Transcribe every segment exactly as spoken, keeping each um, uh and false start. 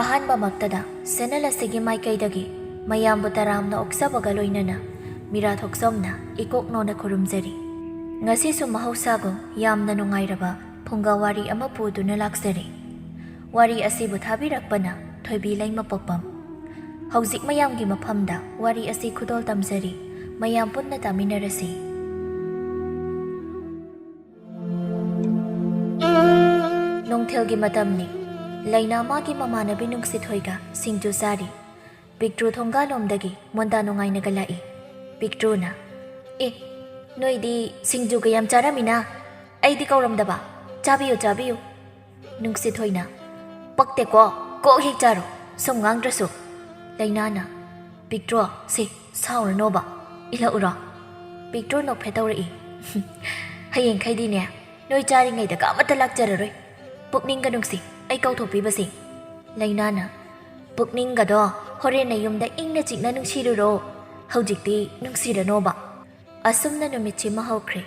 ꯑꯍꯥꯟꯕꯃꯛꯇꯗ ꯁꯦꯅꯦꯜ ꯑꯁꯤꯒꯤ ꯃꯥꯏꯀꯩꯗꯒꯤ ꯃꯌꯥꯝꯕꯨ ꯇꯔꯥꯝꯅ ꯑꯣꯛꯆꯕꯒ ꯂꯣꯏꯅꯅ ꯃꯤꯔꯥ ꯊꯣꯛꯆꯣꯝꯅ ꯏꯀꯣꯛ ꯅꯣꯟꯅ ꯈꯨꯔꯨꯝꯖꯔꯤ꯫ ꯉꯁꯤꯁꯨ ꯃꯍꯧꯁꯥꯒꯨꯝ ꯌꯥꯝꯅ ꯅꯨꯡꯉꯥꯏꯔꯕ ꯐꯨꯡꯒꯥ ꯋꯥꯔꯤ ꯑꯃ ꯄꯨꯗꯨꯅ ꯂꯥꯛꯆꯔꯤ꯫ ꯋꯥꯔꯤ ꯑꯁꯤꯕꯨ ꯊꯥꯕꯤꯔꯛꯄꯅ ꯊꯣꯏꯕꯤ ꯂꯩꯃꯄꯣꯛꯄꯝ꯫ ꯍꯧꯖꯤꯛ ꯃꯌꯥꯝꯒꯤ ꯃꯐꯝꯗ ꯋꯥꯔꯤ ꯑꯁꯤ ꯈꯨꯗꯣꯜ ꯇꯝꯖꯔꯤ꯫ ꯃꯌꯥꯝ ꯄꯨꯟꯅ ꯇꯥꯃꯤꯟꯅꯔꯁꯤ꯫ ꯅꯨꯡꯊꯤꯜꯒꯤ ꯃꯇꯝꯅꯤ꯫ ꯂꯩꯅꯥ ꯃꯥꯒꯤ ꯃꯃꯥꯟꯅꯕꯤ ꯅꯨꯡꯁꯤꯊꯣꯏꯒ ꯁꯤꯡꯖꯨ ꯆꯥꯔꯤ꯫ ꯄꯤꯛꯇ꯭ꯔꯨ ꯊꯣꯡꯒꯥꯜꯂꯣꯝꯗꯒꯤ ꯃꯣꯟꯗꯥ ꯅꯨꯡꯉꯥꯏꯅꯒ ꯂꯥꯛꯏ꯫ ꯄꯤꯛꯇ꯭ꯔꯨꯅ, "ꯑꯦ, ꯅꯣꯏꯗꯤ ꯁꯤꯡꯖꯨꯒ ꯌꯥꯝ ꯆꯥꯔꯝꯃꯤꯅ? ꯑꯩꯗꯤ ꯀꯧꯔꯝꯗꯕ꯫ ꯆꯥꯕꯤꯌꯨ, ꯆꯥꯕꯤꯌꯨ꯫" ꯅꯨꯡꯁꯤꯊꯣꯏꯅ, "ꯄꯛꯇꯦꯀꯣ, ꯀꯣꯛ ꯍꯦꯛ ꯆꯥꯔꯣ, ꯁꯨꯝ ꯉꯥꯡꯗ꯭ꯔꯁꯨ꯫" ꯂꯩꯅꯥꯅ, "ꯄꯤꯛꯇ꯭ꯔꯣ, ꯁꯦ, ꯁꯥꯎꯔꯅꯣꯕ, ꯏꯜꯂꯛꯎꯔꯣ?" ꯄꯤꯛꯇ꯭ꯔꯨ ꯅꯣꯛꯐꯦꯠ ꯇꯧꯔꯛꯏ꯫ "ꯍꯌꯦꯡꯈꯩꯗꯤꯅꯦ, ꯅꯣꯏ ꯆꯥꯔꯤꯉꯩꯗꯒ ꯑꯃꯠꯇ ꯂꯥꯛꯆꯔꯔꯣꯏ꯫ ꯄꯨꯛꯅꯤꯡꯒ ꯅꯨꯡꯁꯤ, ꯑꯩ ꯀꯧꯊꯣꯛꯄꯤꯕꯁꯦ꯫" ꯂꯩꯅꯥꯅ, "ꯄꯨꯛꯅꯤꯡꯒꯗꯣ ꯍꯣꯔꯦꯟ ꯅꯌꯨꯝꯗ ꯏꯪꯅ ꯆꯤꯛꯅ ꯅꯨꯡꯁꯤꯔꯨꯔꯣ꯫ ꯍꯧꯖꯤꯛꯇꯤ ꯅꯨꯡꯁꯤꯔꯅꯣꯕ꯫" ꯑꯁꯨꯝꯅ ꯅꯨꯃꯤꯠꯁꯤꯃ ꯍꯧꯈ꯭ꯔꯦ꯫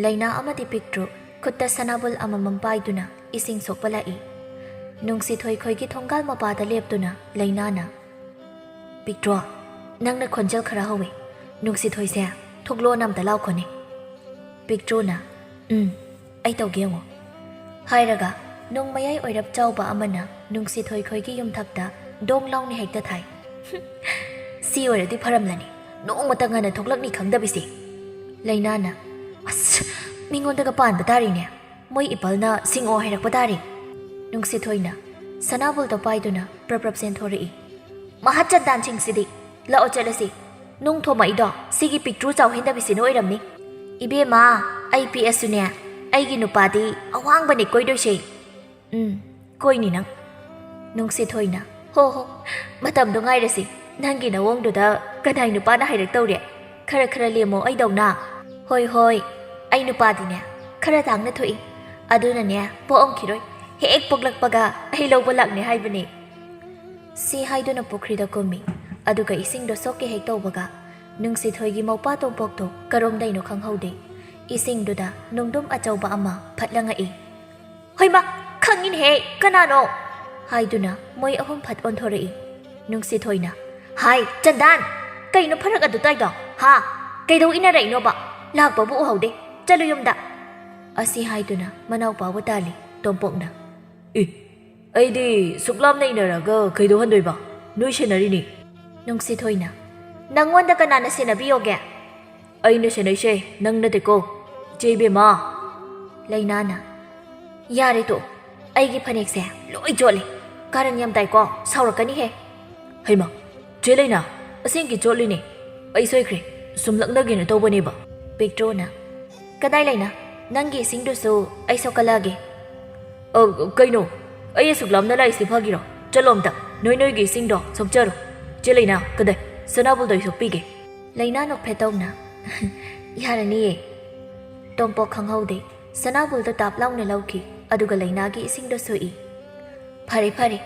ꯂꯩꯅꯥ ꯑꯃꯗꯤ ꯄꯤꯛꯇ꯭ꯔꯨ ꯈꯨꯠꯇ ꯁꯅꯥꯕꯨꯜ ꯑꯃꯃꯝ ꯄꯥꯏꯗꯨꯅ ꯏꯁꯤꯡ ꯁꯣꯛꯄ ꯂꯥꯛꯏ꯫ ꯅꯨꯡꯁꯤꯊꯣꯏ ꯈꯣꯏꯒꯤ ꯊꯣꯡꯒꯥꯜ ꯃꯄꯥꯗ ꯂꯦꯞꯇꯨꯅ ꯂꯩꯅꯥꯅ, "ꯄꯤꯛꯇ꯭ꯔꯣ, ꯅꯪꯅ ꯈꯣꯟꯖꯦꯜ ꯈꯔ ꯍꯧꯋꯦ꯫ ꯅꯨꯡꯁꯤꯊꯣꯏꯁꯦ, ꯊꯣꯛꯂꯣꯅ ꯑꯝꯇ ꯂꯥꯎꯈꯣꯅꯦ꯫" ꯄꯤꯛꯇ꯭ꯔꯨꯅ, "ꯎꯝ, ꯑꯩ ꯇꯧꯒꯦ ꯌꯦꯡꯉꯣ꯫" ꯍꯥꯏꯔꯒ ꯅꯨꯡ ꯃꯌꯥꯏ ꯑꯣꯏꯔꯞ ꯆꯥꯎꯕ ꯑꯃꯅ ꯅꯨꯡꯁꯤꯊꯣꯏ ꯈꯣꯏꯒꯤ ꯌꯨꯝꯊꯛꯇ ꯗꯣꯡ ꯂꯥꯎꯅ ꯍꯦꯛꯇ ꯊꯥꯏ꯫ "ꯁꯤ ꯑꯣꯏꯔꯗꯤ ꯐꯔꯝꯂꯅꯤ, ꯅꯣꯡꯃꯇ ꯉꯟꯅ ꯊꯣꯛꯂꯛꯅꯤ ꯈꯪꯗꯕꯤꯁꯦ꯫" ꯂꯩꯅꯥꯅ, "ꯑꯁ, ꯃꯤꯉꯣꯟꯗꯒ ꯄꯥꯟꯕ ꯇꯥꯔꯤꯅꯦ꯫ ꯃꯣꯏ ꯏꯄꯜꯅ ꯁꯤꯡꯉꯣ ꯍꯥꯏꯔꯛꯄ ꯇꯥꯔꯦ꯫" ꯅꯨꯡꯁꯤꯊꯣꯏꯅ ꯁꯅꯥꯕꯨꯜꯗꯣ ꯄꯥꯏꯗꯨꯅ ꯄ꯭ꯔꯞ ꯄ꯭ꯔꯞ ꯆꯦꯟꯊꯣꯔꯛꯏ꯫ "ꯃꯍꯥ ꯆꯟꯗꯥꯟꯁꯤꯡꯁꯤꯗꯤ! ꯂꯥꯛꯑꯣ ꯆꯠꯂꯁꯤ꯫ ꯅꯨꯡ ꯊꯣꯝꯃꯛꯏꯗꯣ ꯁꯤꯒꯤ ꯄꯤꯛꯇ꯭ꯔꯨ ꯆꯥꯎ ꯍꯦꯟꯗꯕꯤꯁꯤꯅ ꯑꯣꯏꯔꯝꯅꯤ꯫ ꯏꯕꯦꯝꯃ, ꯑꯩ ꯄꯤꯛꯑꯁꯨꯅꯦ, ꯑꯩꯒꯤ ꯅꯨꯄꯥꯗꯤ ꯑꯋꯥꯡꯕꯅꯦ ꯀꯣꯏꯗꯣꯏꯁꯦ꯫" "ꯎꯝ, ꯀꯣꯏꯅꯤ ꯅꯪ꯫" ꯅꯨꯡꯁꯤꯊꯣꯏꯅ, "ꯍꯣ ꯍꯣ, ꯃꯇꯝꯗꯣ ꯉꯥꯏꯔꯁꯤ꯫ ꯅꯪꯒꯤ ꯅꯋꯣꯡꯗꯨꯗ ꯀꯅꯥꯏ ꯅꯨꯄꯥꯅ ꯍꯥꯏꯔꯛꯇꯧꯔꯦ? ꯈꯔ ꯈꯔ ꯂꯦꯝꯃꯣ ꯑꯩꯗꯧꯅ꯫" "ꯍꯣꯏ ꯍꯣꯏ, ꯑꯩ ꯅꯨꯄꯥꯗꯤꯅꯦ ꯈꯔ ꯇꯥꯡꯅ ꯊꯣꯛꯏ꯫ ꯑꯗꯨꯅꯅꯦ ꯄꯣꯛꯑꯝꯈꯤꯔꯣꯏ꯫ ꯍꯦꯛ ꯄꯣꯛꯂꯛꯄꯒ ꯑꯩ ꯂꯧꯕ ꯂꯥꯛꯅꯦ ꯍꯥꯏꯕꯅꯦ꯫" ꯁꯤ ꯍꯥꯏꯗꯨꯅ ꯄꯨꯈ꯭ꯔꯤꯗ ꯀꯨꯝꯃꯤ꯫ ꯑꯗꯨꯒ ꯏꯁꯤꯡꯗꯣ ꯁꯣꯛꯀꯦ ꯍꯦꯛ ꯇꯧꯕꯒ ꯅꯨꯡꯁꯤꯊꯣꯏꯒꯤ ꯃꯧꯄꯥ ꯇꯣꯝꯄꯣꯛꯇꯣ ꯀꯔꯣꯝꯗꯩꯅꯣ ꯈꯪꯍꯧꯗꯦ꯫ ꯏꯁꯤꯡꯗꯨꯗ ꯅꯨꯡꯗꯨꯝ ꯑꯆꯧꯕ ꯑꯃ ꯐꯠ ꯂꯪꯉꯛꯏ꯫ "ꯍꯣꯏꯃꯥ, ꯈꯪꯉꯤꯅꯦꯍꯦ, ꯀꯅꯥꯅꯣ?" ꯍꯥꯏꯗꯨꯅ ꯃꯣꯏ ꯑꯍꯨꯝ ꯐꯠ ꯑꯣꯟꯊꯣꯔꯛꯏ꯫ ꯅꯨꯡꯁꯤꯊꯣꯏꯅ, "ꯍꯥꯏ, ꯆꯟꯗꯥꯟ! ꯀꯩꯅꯣ ꯐꯔꯛ ꯑꯗꯨ ꯇꯥꯏꯗꯣ? ꯍꯥ? ꯀꯩꯗꯧ ꯏꯟꯅꯔꯛꯏꯅꯣꯕ? ꯂꯥꯛꯄꯕꯨ ꯎꯍꯧꯗꯦ꯫ ꯆꯠꯂꯨ ꯌꯨꯝꯗ!" ꯑꯁꯤ ꯍꯥꯏꯗꯨꯅ ꯃꯅꯥꯎꯄꯥꯕꯨ ꯇꯥꯜꯂꯤ꯫ ꯇꯣꯝꯄꯣꯛꯅ, "ꯑꯦ, ꯑꯩꯗꯤ ꯁꯨꯛ ꯂꯥꯞꯅ ꯏꯟꯅꯔꯒ ꯀꯩꯗꯧꯍꯟꯗꯣꯏꯕ? ꯅꯣꯏ ꯁꯦꯟꯅꯔꯤꯅꯤ꯫" ꯅꯨꯡꯁꯤꯊꯣꯏꯅ, "ꯅꯪꯉꯣꯟꯗ ꯀꯅꯥꯅ ꯁꯦꯟꯅꯕꯤꯌꯣꯒꯦ?" "ꯑꯩꯅ ꯁꯦꯟꯅꯩꯁꯦ ꯅꯪ ꯅꯠꯇꯦꯀꯣ, ꯏꯆꯦ ꯏꯕꯦꯝꯃ꯫" ꯂꯩꯅꯥꯅ, "ꯌꯥꯔꯦ ꯇꯣꯛꯑꯣ, ꯑꯩꯒꯤ ꯐꯅꯦꯛꯁꯦ ꯂꯣꯏ ꯆꯣꯠꯂꯦ꯫ ꯀꯥꯔꯟ ꯌꯥꯝ ꯇꯥꯏꯀꯣ, ꯁꯥꯎꯔꯛꯀꯅꯤꯍꯦ꯫" "ꯍꯩꯃ, ꯆꯦ ꯂꯩꯅꯥ, ꯑꯁꯦꯡꯀꯤ ꯆꯣꯠꯂꯤꯅꯦ꯫ ꯑꯩ ꯁꯣꯏꯈ꯭ꯔꯦ, ꯁꯨꯝ ꯂꯛꯅꯒꯦꯅ ꯇꯧꯕꯅꯦꯕ꯫" ꯄꯤꯛꯇ꯭ꯔꯨꯅ, "ꯀꯗꯥꯏ ꯂꯩꯅꯥ? ꯅꯪꯒꯤ ꯏꯁꯤꯡꯗꯨꯁꯨ ꯑꯩ ꯁꯣꯛꯀꯠꯂꯛꯑꯒꯦ꯫" "ꯑ, ꯀꯩꯅꯣ? ꯑꯩ ꯑꯁꯨꯛ ꯂꯥꯞꯅ ꯂꯥꯛꯏꯁꯤ ꯐꯥꯒꯤꯔꯣ? ꯆꯠꯂꯣ ꯑꯝꯇ, ꯅꯣꯏ ꯅꯣꯏꯒꯤ ꯏꯁꯤꯡꯗꯣ ꯁꯣꯛꯆꯔꯣ꯫ ꯆꯦ ꯂꯩꯅꯥ, ꯀꯗꯥꯏ? ꯁꯅꯥꯕꯨꯜꯗꯣ ꯑꯩ ꯁꯣꯛꯄꯤꯒꯦ꯫" ꯂꯩꯅꯥ ꯅꯣꯛꯐꯦꯠ ꯇꯧꯅ, "ꯌꯥꯔꯅꯤꯌꯦ꯫" ꯇꯣꯝꯄꯣꯛ ꯈꯪꯍꯧꯗꯦ, ꯁꯅꯥꯕꯨꯜꯗꯣ ꯇꯥꯞ ꯂꯥꯎꯅ ꯂꯧꯈꯤ, ꯑꯗꯨꯒ ꯂꯩꯅꯥꯒꯤ ꯏꯁꯤꯡꯗꯣ ꯁꯣꯛꯏ꯫ "ꯐꯔꯦ, ꯐꯔꯦ,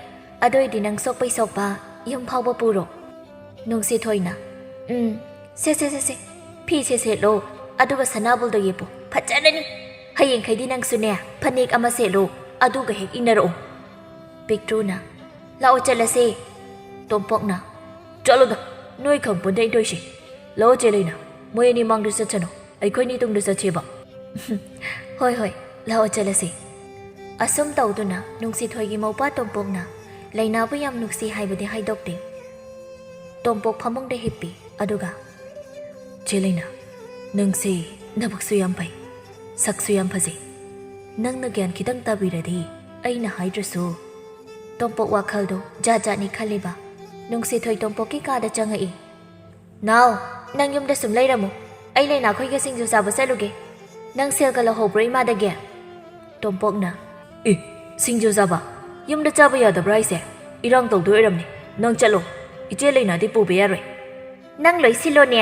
ꯑꯗꯨ ꯑꯣꯏꯗꯤ ꯅꯪ ꯁꯣꯛꯄꯩ ꯁꯣꯛꯄ ꯌꯨꯝ ꯐꯥꯎꯕ ꯄꯨꯔꯣ꯫" ꯅꯨꯡꯁꯤꯊꯣꯏꯅ, "ꯎꯝ, ꯁꯦ, ꯁꯦ, ꯁꯦ, ꯁꯦ, ꯐꯤꯁꯦ ꯁꯦꯠꯂꯣ, ꯑꯗꯨꯒ ꯁꯅꯥꯕꯨꯜꯗꯣ ꯌꯦꯞꯄꯨ, ꯐꯖꯔꯅꯤ꯫ ꯍꯌꯦꯡꯈꯩꯗꯤ ꯅꯪꯁꯨꯅꯦ, ꯐꯅꯦꯛ ꯑꯃ ꯁꯦꯠꯂꯣ, ꯑꯗꯨꯒ ꯍꯦꯛ ꯏꯟꯅꯔꯛꯑꯣ꯫" ꯄꯤꯛꯇ꯭ꯔꯨꯅ, "ꯂꯥꯛꯑꯣ, ꯆꯠꯂꯁꯦ꯫" ꯇꯣꯝꯄꯣꯛꯅ, "ꯆꯠꯂꯣꯗ, ꯅꯣꯏ ꯈꯪꯄꯣꯟꯗꯦ ꯑꯩ ꯇꯧꯏꯁꯦ꯫ ꯂꯥꯛꯑꯣ, ꯆꯦ ꯂꯩꯅꯥ, ꯃꯣꯏ ꯑꯅꯤ ꯃꯥꯡꯗ ꯆꯠꯁꯅꯨ, ꯑꯩꯈꯣꯏꯅꯤ ꯇꯨꯡꯗ ꯆꯠꯁꯦꯕ꯫" "ꯍꯣꯏ, ꯍꯣꯏ, ꯂꯥꯛꯑꯣ, ꯆꯠꯂꯁꯦ꯫" ꯑꯁꯨꯝ ꯇꯧꯗꯨꯅ ꯅꯨꯡꯁꯤꯊꯣꯏꯒꯤ ꯃꯧꯄ꯭ꯋꯥ ꯇꯣꯝꯄꯣꯛꯅ ꯂꯩꯅꯥꯕꯨ ꯌꯥꯝ ꯅꯨꯡꯁꯤ ꯍꯥꯏꯕꯗꯤ ꯍꯥꯏꯗꯣꯛꯇꯦ꯫ ꯇꯣꯝꯄꯣꯛ ꯐꯃꯨꯡꯗ ꯍꯤꯞꯄꯤ, ꯑꯗꯨꯒ, "ꯆꯦ ꯂꯩꯅꯥ, ꯅꯪꯁꯦ ꯅꯕꯨꯛꯁꯨ ꯌꯥꯝ ꯐꯩ, ꯁꯛꯁꯨ ꯌꯥꯝ ꯐꯖꯩ꯫ ꯅꯪꯅ ꯒ꯭ꯌꯥꯟ ꯈꯤꯇꯪ ꯇꯥꯕꯤꯔꯗꯤ ꯑꯩꯅ ꯍꯥꯏꯗ꯭ꯔꯁꯨ꯫" ꯇꯣꯝꯄꯣꯛ ꯋꯥꯈꯜꯗꯣ ꯖꯥꯠ ꯖꯥꯠꯅꯤ ꯈꯜꯂꯤꯕ꯫ ꯅꯨꯡꯁꯤꯊꯣꯏ ꯇꯣꯝꯄꯣꯛꯀꯤ ꯀꯥꯗ ꯆꯪꯉꯛꯏ꯫ "ꯅꯥꯎ, ꯅꯪ ꯌꯨꯝꯗ ꯁꯨꯝ ꯂꯩꯔꯝꯃꯨ꯫ ꯑꯩ ꯂꯩꯅꯥꯈꯣꯏꯒ ꯁꯤꯡꯖꯨ ꯆꯥꯕ ꯆꯠꯂꯨꯒꯦ꯫ ꯅꯪ ꯁꯦꯜꯒ ꯂꯧꯍꯧꯕ꯭ꯔꯣ ꯏꯃꯥꯗꯒꯤ?" ꯇꯣꯝꯄꯣꯛꯅ, "ꯑꯦ, ꯁꯤꯡꯖꯨ ꯆꯥꯕ? ꯌꯨꯝꯗ ꯆꯥꯕ ꯌꯥꯗꯕ꯭ꯔꯥ ꯍꯥꯏꯁꯦ? ꯏꯔꯥꯡ ꯇꯧꯗꯣꯏ ꯑꯣꯏꯔꯝꯅꯤ꯫ ꯅꯪ ꯆꯠꯂꯣ꯫ ꯏꯆꯦ ꯂꯩꯅꯥꯗꯤ ꯄꯨꯕ ꯌꯥꯔꯣꯏ꯫" "ꯅꯪ ꯂꯣꯏ ꯁꯤꯜꯂꯣꯅꯦ꯫"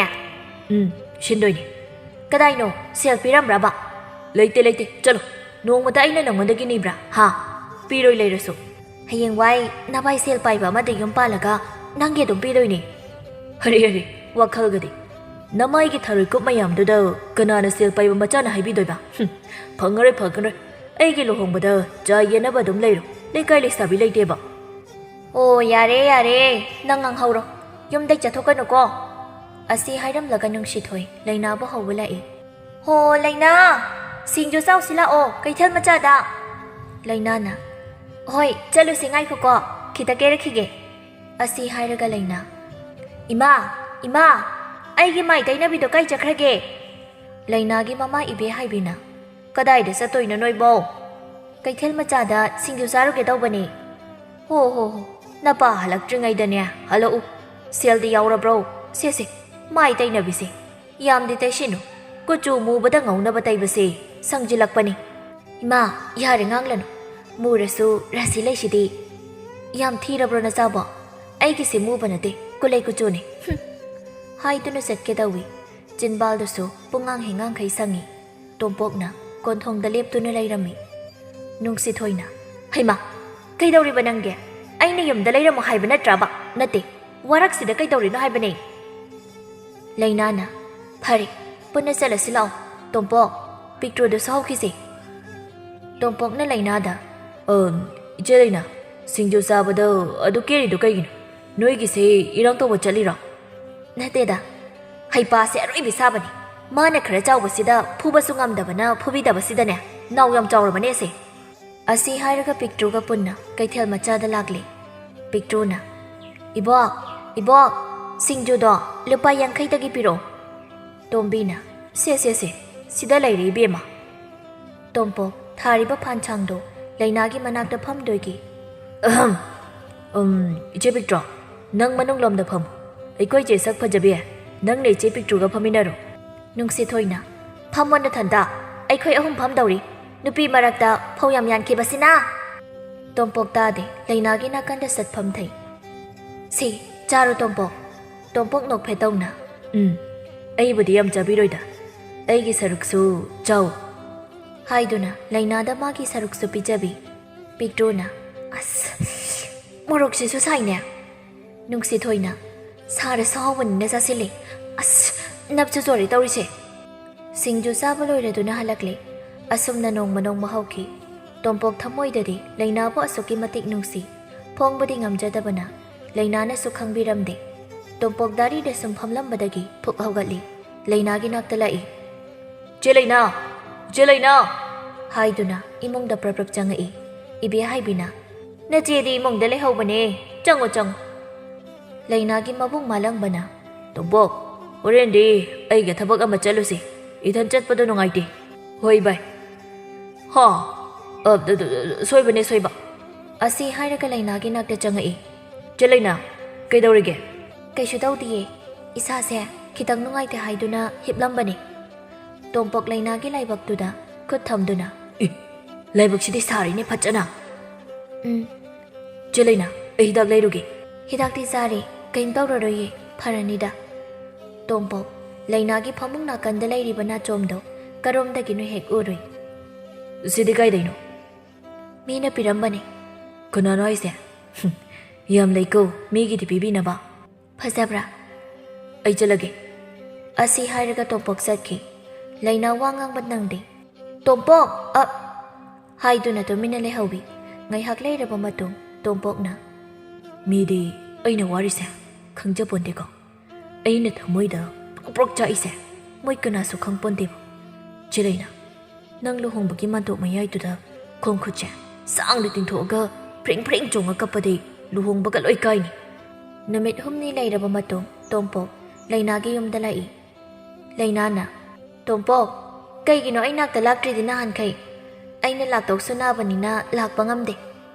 "ꯎꯝ, ꯁꯤꯟꯗꯣꯏꯅꯦ꯫" "ꯀꯗꯥꯏꯅꯣ? ꯁꯦꯜ ꯄꯤꯔꯝꯕ꯭ꯔꯕ?" "ꯂꯩꯇꯦ, ꯂꯩꯇꯦ꯫ ꯆꯠꯂꯣ꯫ ꯅꯣꯡꯃꯇ ꯑꯩꯅ ꯅꯪꯉꯣꯟꯗꯒꯤ ꯅꯤꯕ꯭ꯔꯥ? ꯍꯥ? ꯄꯤꯔꯣꯏ ꯂꯩꯔꯁꯨ꯫" "ꯍꯌꯦꯡꯋꯥꯏ ꯅꯚꯥꯏ ꯁꯦꯜ ꯄꯥꯏꯕ ꯑꯃꯗ ꯌꯨꯝ ꯄꯥꯜꯂꯒ ꯅꯪꯒꯤ ꯑꯗꯨꯝ ꯄꯤꯗꯣꯏꯅꯦ꯫" "ꯑꯔꯦ, ꯑꯔꯦ, ꯋꯥꯈꯜꯒꯗꯤ꯫ ꯅꯃꯥꯏꯒꯤ ꯊꯔꯣꯏ ꯀꯨꯞ ꯃꯌꯥꯝꯗꯨꯗ ꯀꯅꯥꯅ ꯁꯦꯜ ꯄꯥꯏꯕ ꯃꯆꯥꯅ ꯍꯥꯏꯕꯤꯗꯣꯏꯕ? ꯍꯨꯝ, ꯐꯪꯉꯔꯣꯏ, ꯐꯪꯉꯔꯣꯏ꯫ ꯑꯩꯒꯤ ꯂꯨꯍꯣꯡꯕꯗ ꯆꯥ ꯌꯦꯟꯅꯕ ꯑꯗꯨꯝ ꯂꯩꯔꯣ꯫ ꯂꯩꯀꯥꯏ ꯂꯩꯁꯥꯕꯤ ꯂꯩꯇꯦꯕ꯫ "ꯑꯣ, ꯌꯥꯔꯦ, ꯌꯥꯔꯦ, ꯅꯪ ꯉꯥꯡꯍꯧꯔꯣ꯫ ꯌꯨꯝꯗꯩ ꯆꯠꯊꯣꯛꯀꯅꯨꯀꯣ"꯫ ꯑꯁꯤ ꯍꯥꯏꯔꯝꯂꯒ ꯅꯨꯡꯁꯤꯊꯣꯏ ꯂꯩꯅꯥꯕꯨ ꯍꯧꯕ ꯂꯥꯛꯏ꯫ "ꯍꯣ, ꯂꯩꯅꯥ, ꯁꯤꯡꯖꯨ ꯆꯥꯎꯁꯤ ꯂꯥꯛꯑꯣ ꯀꯩꯊꯦꯜ ꯃꯆꯥꯗ"꯫ ꯂꯩꯅꯥꯅ, "ꯍꯣꯏ, ꯆꯠꯂꯨꯁꯤ, ꯉꯥꯏꯈꯣꯀꯣ, ꯈꯤꯇ ꯀꯦꯔꯛꯈꯤꯒꯦ"꯫ ꯑꯁꯤ ꯍꯥꯏꯔꯒ ꯂꯩꯅꯥ, "ꯏꯃꯥ, ꯏꯃꯥ, ꯑꯩꯒꯤ ꯃꯥꯏ ꯇꯩꯅꯕꯤꯗꯣ ꯀꯥꯏ ꯆꯠꯈ꯭ꯔꯒꯦ?" ꯂꯩꯅꯥꯒꯤ ꯃꯃꯥ ꯏꯕꯦ ꯍꯥꯏꯕꯤꯅ, "ꯀꯗꯥꯏꯗ ꯆꯠꯇꯣꯏꯅꯣ ꯅꯣꯏꯕꯣ?" "ꯀꯩꯊꯦꯜ ꯃꯆꯥꯗ ꯁꯤꯡꯖꯨ ꯆꯥꯔꯨꯒꯦ ꯇꯧꯕꯅꯦ"꯫ "ꯍꯣ ꯍꯣ ꯍꯣ, ꯅꯄꯥ ꯍꯜꯂꯛꯇ꯭ꯔꯤꯉꯩꯗꯅꯦ ꯍꯜꯂꯛꯎ꯫ ꯁꯦꯜꯗꯤ ꯌꯥꯎꯔꯕ꯭ꯔꯣ? ꯁꯦ ꯁꯦ, ꯃꯥꯏ ꯇꯩꯅꯕꯤꯁꯦ ꯌꯥꯝꯗꯤ ꯇꯩꯁꯤꯟꯅꯨ, ꯀꯨꯆꯨ ꯃꯨꯕꯗ ꯉꯧꯅꯕ ꯇꯩꯕꯁꯦ ꯁꯪꯖꯤꯜꯂꯛꯄꯅꯤ"꯫ "ꯏꯃꯥ, ꯌꯥꯔꯦ ꯉꯥꯡꯂꯅꯨ, ꯃꯨꯔꯁꯨ ꯔꯥꯁꯤ ꯂꯩꯁꯤꯗꯤ"꯫ "ꯌꯥꯝ ꯊꯤꯔꯕ꯭ꯔꯣ ꯅꯆꯥꯕꯣ? ꯑꯩꯒꯤꯁꯦ ꯃꯨꯕ ꯅꯠꯇꯦ, ꯀꯨꯂꯩ ꯀꯨꯆꯨꯅꯤ"꯫ ꯍꯨꯝ꯫ ꯍꯥꯏꯗꯨꯅ ꯆꯠꯀꯦ ꯇꯧꯏ꯫ ꯆꯤꯟꯕꯥꯜꯗꯨꯁꯨ ꯄꯨꯡꯉꯥꯡ ꯍꯦꯉꯥꯡꯈꯩ ꯁꯪꯉꯤ꯫ ꯇꯣꯝꯄꯣꯛꯅ ꯀꯣꯟꯊꯣꯡꯗ ꯂꯦꯞꯇꯨꯅ ꯂꯩꯔꯝꯃꯤ꯫ ꯅꯨꯡꯁꯤꯊꯣꯏꯅ, "ꯍꯩꯃꯥ, ꯀꯩꯗꯧꯔꯤꯕ ꯅꯪꯗꯤ? ꯑꯩꯅ ꯌꯨꯝꯗ ꯂꯩꯔꯝꯃꯣ ꯍꯥꯏꯕ ꯅꯠꯇ꯭ꯔꯕ? ꯅꯠꯇꯦ, ꯋꯥꯔꯛꯁꯤꯗ ꯀꯩꯗꯧꯔꯤꯅꯣ ꯍꯥꯏꯕꯅꯦ?" ꯂꯩꯅꯥꯅ, "ꯐꯔꯦ, ꯄꯨꯟꯅ ꯆꯠꯂꯁꯤ ꯂꯥꯛꯑꯣ꯫ ꯇꯣꯝꯄꯣꯛ, ꯄꯤꯛꯇ꯭ꯔꯨꯗꯨꯁꯨ ꯍꯧꯈꯤꯁꯦ"꯫ ꯇꯣꯝꯄꯣꯛꯅ ꯂꯩꯅꯥꯗ, "ꯑ, ꯏꯆꯦ ꯂꯩꯅꯥ, ꯁꯤꯡꯖꯨ ꯆꯥꯕꯗ ꯑꯗꯨ ꯀꯦꯔꯤꯗꯨ ꯀꯩꯒꯤꯅꯣ? ꯅꯣꯏꯒꯤꯁꯦ ꯏꯔꯥꯡ ꯇꯧꯕ ꯆꯠꯂꯤꯔꯣ?" "ꯅꯠꯇꯦꯗ, ꯍꯩꯄꯥꯁꯦ ꯑꯔꯣꯏꯕꯤ ꯁꯥꯕꯅꯤ꯫ ꯃꯥꯅ ꯈꯔ ꯆꯥꯎꯕꯁꯤꯗ ꯐꯨꯕꯁꯨ ꯉꯝꯗꯕꯅ ꯐꯨꯕꯤꯗꯕꯁꯤꯗꯅꯦ ꯅꯥꯎ ꯌꯥꯝ ꯆꯥꯎꯔꯕꯅꯦ ꯑꯁꯦ"꯫ ꯑꯁꯤ ꯍꯥꯏꯔꯒ ꯄꯤꯛꯇ꯭ꯔꯨꯒ ꯄꯨꯟꯅ ꯀꯩꯊꯦꯜ ꯃꯆꯥꯗ ꯂꯥꯛꯂꯦ꯫ ꯄꯤꯛꯇ꯭ꯔꯨꯅ, "ꯏꯕꯣꯛ, ꯏꯕꯣꯛ, ꯁꯤꯡꯖꯨꯗꯣ ꯂꯨꯄꯥ ꯌꯥꯡꯈꯩꯗꯒꯤ ꯄꯤꯔꯛꯑꯣ"꯫ ꯇꯣꯝꯕꯤꯅ, "ꯁꯦ, ꯁꯦ, ꯁꯦ, ꯁꯤꯗ ꯂꯩꯔꯦ ꯏꯕꯦꯝꯃ"꯫ ꯇꯣꯝꯄꯣꯛ ꯊꯥꯔꯤꯕ ꯐꯥꯟꯁꯥꯡꯗꯣ ꯂꯩꯅꯥꯒꯤ ꯃꯅꯥꯛꯇ ꯐꯝꯗꯣꯏꯒꯤ, "ꯑꯍꯝ, ꯎꯝ, ꯏꯆꯦ ꯄꯤꯛꯇ꯭ꯔꯣ, ꯅꯪ ꯃꯅꯨꯡꯂꯣꯝꯗ ꯐꯝꯃꯨ, ꯑꯩꯈꯣꯏ ꯆꯦ ꯁꯛ ꯐꯖꯕꯤ, ꯅꯪꯅ ꯏꯆꯦ ꯄꯤꯛꯇ꯭ꯔꯨꯒ ꯐꯝꯃꯤꯟꯅꯔꯣ"꯫ ꯅꯨꯡꯁꯤꯊꯣꯏꯅ, "ꯐꯝꯃꯣ ꯅꯊꯟꯇ, ꯑꯩꯈꯣꯏ ꯑꯍꯨꯝ ꯐꯝꯗꯧꯔꯤ, ꯅꯨꯄꯤ ꯃꯔꯛꯇ ꯐꯧ ꯌꯥꯝ ꯌꯥꯟꯈꯤꯕꯁꯤꯅ"꯫ ꯇꯣꯝꯄꯣꯛ ꯇꯥꯗꯦ, ꯂꯩꯅꯥꯒꯤ ꯅꯥꯀꯟꯗ ꯆꯠꯐꯝ ꯊꯩ꯫ "ꯁꯤ, ꯆꯥꯔꯣ ꯇꯣꯝꯄꯣꯛ"꯫ ꯇꯣꯝꯄꯣꯛ ꯅꯣꯛꯐꯦꯠ ꯇꯧꯅ, "ꯎꯝ, ꯑꯩꯕꯨꯗꯤ ꯌꯥꯝ ꯆꯥꯕꯤꯔꯣꯏꯗ, ꯑꯩꯒꯤ ꯁꯔꯨꯛꯁꯨ ꯆꯥꯎ"꯫ ꯍꯥꯏꯗꯨꯅ ꯂꯩꯅꯥꯗ ꯃꯥꯒꯤ ꯁꯔꯨꯛꯁꯨ ꯄꯤꯖꯕꯤ꯫ ꯄꯤꯛꯇ꯭ꯔꯨꯅ, "ꯑꯁ, ꯃꯣꯔꯣꯛꯁꯤꯁꯨ ꯁꯥꯏꯅꯦ"꯫ ꯅꯨꯡꯁꯤꯊꯣꯏꯅ, "ꯁꯥꯔꯁꯨ ꯍꯥꯎꯕꯅꯤꯅ ꯆꯥꯁꯤꯜꯂꯤ꯫ ꯑꯁ, ꯅꯞꯁꯨ ꯆꯣꯔꯦ ꯇꯧꯔꯤꯁꯦ"꯫ ꯁꯤꯡꯖꯨ ꯆꯥꯕ ꯂꯣꯏꯔꯗꯨꯅ ꯍꯜꯂꯛꯂꯦ꯫ ꯑꯁꯨꯝꯅ ꯅꯣꯡꯃ ꯅꯣꯡꯃ ꯍꯧꯈꯤ꯫ ꯇꯣꯝꯄꯣꯛ ꯊꯃꯣꯏꯗꯗꯤ ꯂꯩꯅꯥꯕꯨ ꯑꯁꯨꯛꯀꯤ ꯃꯇꯤꯛ ꯅꯨꯡꯁꯤ, ꯐꯣꯡꯕꯗꯤ ꯉꯝꯖꯗꯕꯅ ꯂꯩꯅꯥꯅꯁꯨ ꯈꯪꯕꯤꯔꯝꯗꯦ꯫ ꯇꯣꯝꯄꯣꯛ ꯗꯥꯔꯤꯗ ꯁꯨꯝ ꯐꯝꯂꯝꯕꯗꯒꯤ ꯐꯨꯛ ꯍꯧꯒꯠꯂꯤ꯫ ꯂꯩꯅꯥꯒꯤ ꯅꯥꯛꯇ ꯂꯥꯛꯏ꯫ "ꯆꯦ ꯂꯩꯅꯥ! ꯆꯦ ꯂꯩꯅꯥ!" ꯍꯥꯏꯗꯨꯅ ꯏꯃꯨꯡꯗ ꯄ꯭ꯔꯞ ꯄ꯭ꯔꯞ ꯆꯪꯉꯛꯏ꯫ ꯏꯕꯦ ꯍꯥꯏꯕꯤꯅ, "ꯅꯆꯦꯗꯤ ꯏꯃꯨꯡꯗ ꯂꯩꯍꯧꯕꯅꯦ, ꯆꯪꯉꯣ ꯆꯪꯉꯣ"꯫ ꯂꯩꯅꯥꯒꯤ ꯃꯕꯨꯡ ꯃꯥꯂꯪꯕꯅ, "ꯇꯣꯝꯄꯣꯛ, ꯍꯣꯔꯦꯟꯗꯤ ꯑꯩꯒ ꯊꯕꯛ ꯑꯃ ꯆꯠꯂꯨꯁꯤ, ꯏꯊꯟ ꯆꯠꯄꯗꯣ ꯅꯨꯡꯉꯥꯏꯇꯦ"꯫ "ꯍꯣꯏ ꯚꯥꯏ"꯫ "ꯍꯥ? ꯑ, ꯗ, ꯗ, ꯗ, ꯁꯣꯏꯕꯅꯦ, ꯁꯣꯏꯕ"꯫ ꯑꯁꯤ ꯍꯥꯏꯔꯒ ꯂꯩꯅꯥꯒꯤ ꯅꯥꯛꯇ ꯆꯪꯉꯛꯏ꯫ "ꯆꯦ ꯂꯩꯅꯥ, ꯀꯩꯗꯧꯔꯤꯒꯦ?" "ꯀꯩꯁꯨ ꯇꯧꯗꯤꯌꯦ, ꯏꯁꯥꯁꯦ ꯈꯤꯇꯪ ꯅꯨꯡꯉꯥꯏꯇꯦ ꯍꯥꯏꯗꯨꯅ ꯍꯤꯞꯂꯝꯕꯅꯦ"꯫ ꯇꯣꯝꯄꯣꯛ ꯂꯩꯅꯥꯒꯤ ꯂꯥꯏꯕꯛꯇꯨꯗ ꯈꯨꯠ ꯊꯝꯗꯨꯅ, "ꯑꯦ, ꯂꯥꯏꯕꯛꯁꯤꯗꯤ ꯁꯥꯔꯤꯅꯦ ꯐꯖꯅ"꯫ "ꯎꯝ"꯫ "ꯆꯦ ꯂꯩꯅꯥ, ꯑꯩ ꯍꯤꯗꯥꯛ ꯂꯩꯔꯨꯒꯦ"꯫ "ꯍꯤꯗꯥꯛꯇꯤ ꯆꯥꯔꯦ, ꯀꯩꯝ ꯇꯧꯔꯔꯣꯏꯌꯦ, ꯐꯔꯅꯤꯗ"꯫ ꯇꯣꯝꯄꯣꯛ ꯂꯩꯅꯥꯒꯤ ꯐꯃꯨꯡ ꯅꯥꯀꯟꯗ ꯂꯩꯔꯤꯕ ꯅꯥꯆꯣꯝꯗꯣ ꯀꯔꯣꯝꯗꯒꯤꯅꯣ ꯍꯦꯛ ꯎꯔꯨꯏ꯫ "ꯁꯤꯗꯤ ꯀꯥꯏꯗꯩꯅꯣ?" "ꯃꯤꯅ ꯄꯤꯔꯝꯕꯅꯦ"꯫ "ꯀꯅꯥꯅꯣ ꯍꯥꯏꯁꯦ? ꯍꯨꯝ, ꯌꯥꯝ ꯂꯩꯀꯣ ꯃꯤꯒꯤꯗꯤ ꯄꯤꯕꯤꯅꯕ"꯫ "ꯐꯖꯕ꯭ꯔꯥ?" "ꯑꯩ ꯆꯠꯂꯒꯦ"꯫ ꯑꯁꯤ ꯍꯥꯏꯔꯒ ꯇꯣꯝꯄꯣꯛ ꯆꯠꯈꯤ꯫ ꯂꯩꯅꯥ ꯋꯥ ꯉꯥꯡꯕ ꯅꯪꯗꯦ꯫ "ꯇꯣꯝꯄꯣꯛ, ꯑꯞ!" ꯍꯥꯏꯗꯨꯅ ꯇꯨꯃꯤꯟꯅ ꯂꯩꯍꯧꯏ꯫ ꯉꯥꯏꯍꯥꯛ ꯂꯩꯔꯕ ꯃꯇꯨꯡ ꯇꯣꯝꯄꯣꯛꯅ, "ꯃꯤꯗꯤ ꯑꯩꯅ ꯋꯥꯔꯤꯁꯦ ꯈꯪꯖꯄꯣꯟꯗꯦꯀꯣ꯫ ꯑꯩꯅ ꯊꯃꯣꯏꯗ ꯄ꯭ꯔꯣꯛ ꯄ꯭ꯔꯣꯛ ꯆꯥꯛꯏꯁꯦ ꯃꯣꯏ ꯀꯅꯥꯁꯨ ꯈꯪꯄꯣꯟꯗꯦꯕ꯫ ꯆꯦ ꯂꯩꯅꯥ, ꯅꯪ ꯂꯨꯍꯣꯡꯕꯒꯤ ꯃꯥꯟꯗꯣꯞ ꯃꯌꯥꯏꯗꯨꯗ ꯈꯣꯡ ꯈꯨꯠꯁꯦ ꯁꯥꯡꯅ ꯇꯤꯡꯊꯣꯛꯑꯒ ꯐ꯭ꯔꯤꯡ ꯐ꯭ꯔꯤꯡ ꯆꯣꯡꯉ ꯀꯞꯄꯗꯤ ꯂꯨꯍꯣꯡꯕꯒ ꯂꯣꯏ ꯀꯥꯏꯅꯤ"꯫ ꯅꯨꯃꯤꯠ ꯍꯨꯝꯅꯤ ꯂꯩꯔꯕ ꯃꯇꯨꯡ ꯇꯣꯝꯄꯣꯛ ꯂꯩꯅꯥꯒꯤ ꯌꯨꯝꯗ ꯂꯥꯛꯏ꯫ ꯂꯩꯅꯥꯅ, "ꯇꯣꯝꯄꯣꯛ, ꯀꯩꯒꯤꯅꯣ ꯑꯩ ꯅꯥꯛꯇ ꯂꯥꯛꯇ꯭ꯔꯤꯗꯤ ꯅꯍꯥꯟꯈꯩ? ꯑꯩꯅ ꯂꯥꯛꯇꯧꯁꯨ ꯅꯥꯕꯅꯤꯅ ꯂꯥꯛꯄ ꯉꯝꯗꯦ꯫